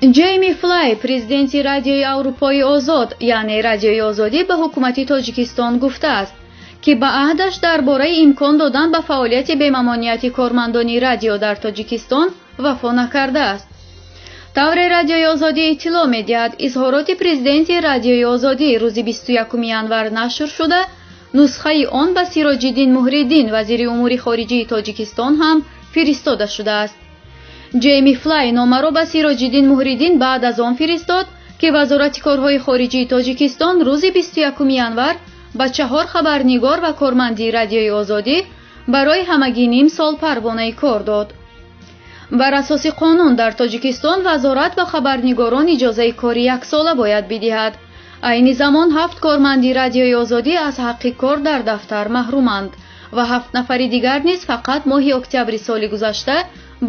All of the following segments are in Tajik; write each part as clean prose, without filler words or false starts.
Ҷейми Флай, президенти Радиои Аврупои Озод, яъне Радиои Озодӣ, ба ҳукумати Тоҷикистон гуфтааст, ки ба аҳдаш дар бораи имкон додан ба фаъолияти бемамониати кормандони радио дар Тоҷикистон вафо накардааст. Тавре Радиои Озодӣ иттилоъ медиҳад, изҳороти президенти Радиои Озодӣ рӯзи 21 январ нашр шуда, нусхаи он ба Сироҷиддин Муҳриддин, вазири умури хориҷии Тоҷикистон, ҳам фиристода шудааст. Ҷейми Флай номаро ба Сироҷиддин Муҳриддин баъд аз он фиристод, ки Вазорати корҳои хориҷии Тоҷикистон рӯзи 21 январ ба 4 хабарнигор ва корманди Радиои Озодӣ барои ҳамагӣ ним сол парвонаи кор дод. Бар асоси қонун дар Тоҷикистон вазорат ба хабарнигорон иҷозаи кори яксола бояд бидиҳад. Айни замон 7 корманди Радиои Озодӣ аз ҳаққи кор дар дафтар маҳруманд ва 7 нафари дигар низ фақат моҳи октябри соли гузашта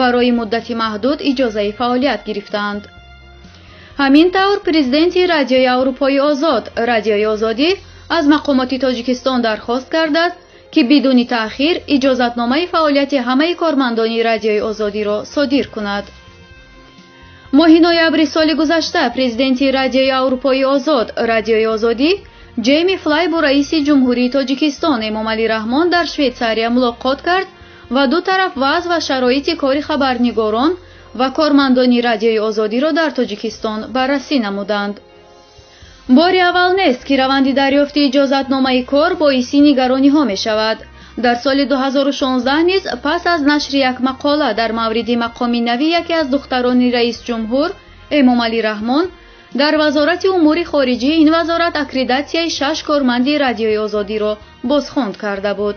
барои муддати маҳдуд иҷозаи фаъолият гирифтаанд. Ҳамин тавр, президенти Радиои Аврупои Озод, Радиои Озодӣ, аз мақомоти Тоҷикистон дархост кардааст, ки бидуни таъхир иҷозатномаи фаъолияти ҳамаи кормандони Радиои Озодиро содир кунад. Моҳи ноябри соли гузашта президенти Радиои Аврупои Озод, Радиои Озодӣ, Ҷейми Флай бо раиси Ҷумҳурии Тоҷикистон Эмомалӣ Раҳмон дар Швейтсария мулоқот кард ва ду тараф вазъ ва шароити кори хабарнигорон ва кормандони Радиои Озодиро дар Тоҷикистон баррасӣ намуданд. Бори аввал нест, ки раванди дарёфти иҷозатномаи кор боиси нигарониҳо мешавад. Дар соли 2016 низ пас аз нашри як мақола дар мавриди мақоми нави яке аз духтарони раисҷумҳур Эмомалӣ Раҳмон дар Вазорати умури хориҷӣ, ин вазорат аккредитатсияи 6 корманди Радиои Озодиро бозхонд карда буд.